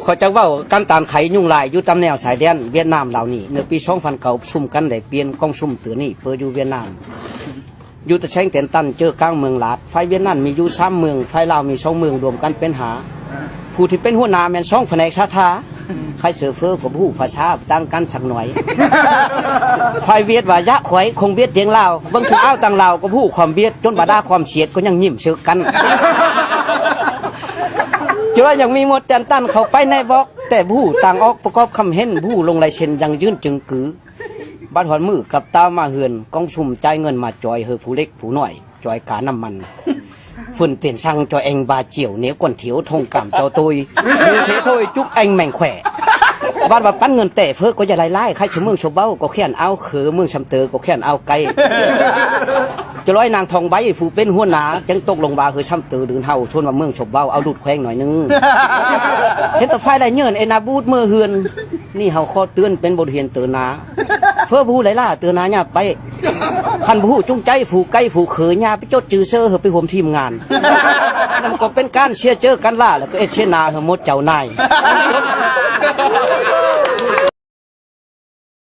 ຂ້ອຍຈະເວົ້າການຕ້ານໄຂຍຸງລາຍຢູ່ຕາມແນວຊາຍແດນຫວຽດນາມລາວນີ້ ເມື່ອປີສອງພັນເກົ້າ ປະຊຸມກັນແລກປ່ຽນກອງຊຸມເທື່ອນີ້ ເປີຢູ່ຫວຽດນາມ ຢູ່ຕາແສງແຕນຕັນ ເຈີກາງເມືອງລາດ. ຝ່າຍຫວຽດນາມມີຢູ່ສາມເມືອງ, ຝ່າຍລາວມີສອງເມືອງ, ລວມກັນເປັນຫ້າ. ຜູ້ທີ່ເປັນຫົວໜ້າແມ່ນສອງພະແນກສາທາ, ໃຄເຊີເຟີກໍບໍ່ຮູ້ພາສາຕ່າງກັນສັກໜ້ອຍ. ຝ່າຍຫວຽດວ່າ ຢະ ຂ້ອຍຄົງຫວຽດຕຽງລາວ, ເບິ່ງຜູ້ອາວຕ່າງລາວກໍບໍ່ຮູ້ຄວາມຫວຽດ, ຈົນວ່າດ່າຄວາມສຽດກໍຍັງຍິ້ມເຊີກັນ. ຈະວ່າຍັງມີໝົດແຕ່ນຕັນເຂົ້າໄປໃນບອກ, ແຕ່ບໍ່ຮູ້ຕ່າງອອກປະກອບຄຳເຫັນ, ບໍ່ຮູ້ລົງລາຍເຊັນຢັ້ງຢືນຈຶ່ງກື. ບັດຮອດມື້ກັບຕາມາເຮືອນ, ກອງຊຸມຈ່າຍເງິນມາຈ່ອຍໃຫ້ຜູ້ເລັກຜູ້ນ້ອຍ, ຈ່ອຍການ້ຳມັນ. ຝືນເຕັ້ນສັງຈ່ອຍແອງບາຈຽວ, ເໜວກວນຖຽວທົ່ງກາມເຈົ້າໂຕຍ, ເໜວເສໂທຍຈຸກແອງແມງແຂ. ບັດວ່າປັນເງິນແຕ່ເພີກກໍຢ່າຫຼາຍໆ, ໃຄສະເມືອງຊົບເວົ້າກໍແຂນເອົາ, ເຂືອເມືອງຊຳເຕີກໍແຂນເອົາໄກ່. ຈະລອຍນາງທອງໃບຜູ້ເປັນຫົວໜ້າ, ຈຶ່ງຕົກລົງວ່າເຮີຊຳເຕີດືນເຮົາ, ຊົນວ່າເມືອງຊົບເວົ້າເອົາດູດແຂວງໜ້ອຍໜຶ່ງ. ເຫັນແຕ່ຝ່າຍລາຍເຍີນເອນາບູດເມືອເຮືອນ, ນີ້ເຮົາຂໍເຕືອນເປັນບົດຮຽນເຕີໜ້າ. ເຟີບໍ່ຮູ້ໄຫຼລາເຕີໜ້າຫຍ້າໄປ. ຄັນບໍ່ຮູ້ຈຸງໃຈຜູ້ໄກຜູ້ເຂີ, ຢ່າໄປຈົດຈື່ເຊີເຮີໄປຮ່ວມທີມງານ. ນັ້ນກໍເປັນການເສຍເຈີກັນລາ, ແລ້ວກໍເອັດເສຍໜ້າເຮີໝົດເຈົ້ານາຍ.